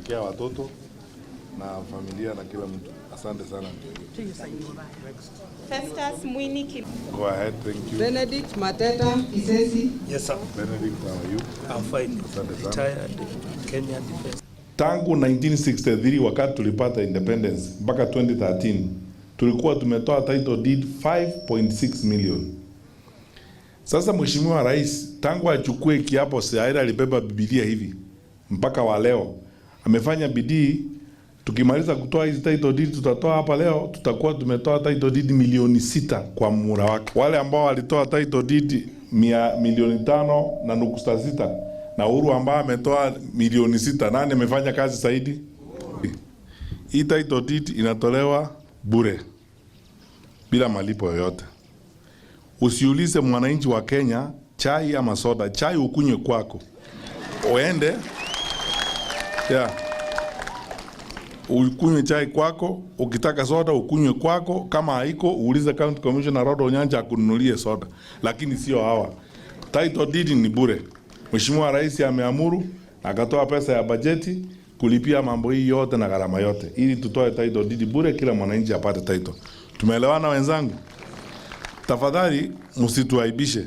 Kusherehekea watoto na familia na kila mtu. Asante sana. Ndio hiyo. Festus Mwini Kim. Go ahead, thank you. Benedict Mateta Kisesi. Yes, sir. Benedict, how are you? I'm fine. Asante sana. Retired Kenya Defense. Tangu 1963 wakati tulipata independence mpaka 2013 tulikuwa tumetoa title deed 5.6 million. Sasa Mheshimiwa Rais tangu achukue kiapo, Saira alibeba Biblia hivi mpaka wa leo amefanya bidii. Tukimaliza kutoa hizi title deed tutatoa hapa leo, tutakuwa tumetoa title deed milioni 6 kwa muhula wake. Wale ambao walitoa title deed 5.6 milioni na Uhuru ambaye ametoa milioni 6, nani amefanya kazi zaidi? Hii title deed inatolewa bure bila malipo yoyote. Usiulize mwananchi wa Kenya chai ama soda. Chai ukunywe kwako, uende, yeah, ukunywe chai kwako. Ukitaka soda ukunywe kwako, kama haiko uulize County Commissioner Rodo Onyancha akununulie soda, lakini sio hawa. Title deed ni bure. Mheshimiwa Rais ameamuru akatoa pesa ya bajeti kulipia mambo hii yote na gharama yote, ili tutoe title deed bure, kila mwananchi apate title. Tumeelewana wenzangu? Tafadhali msituaibishe.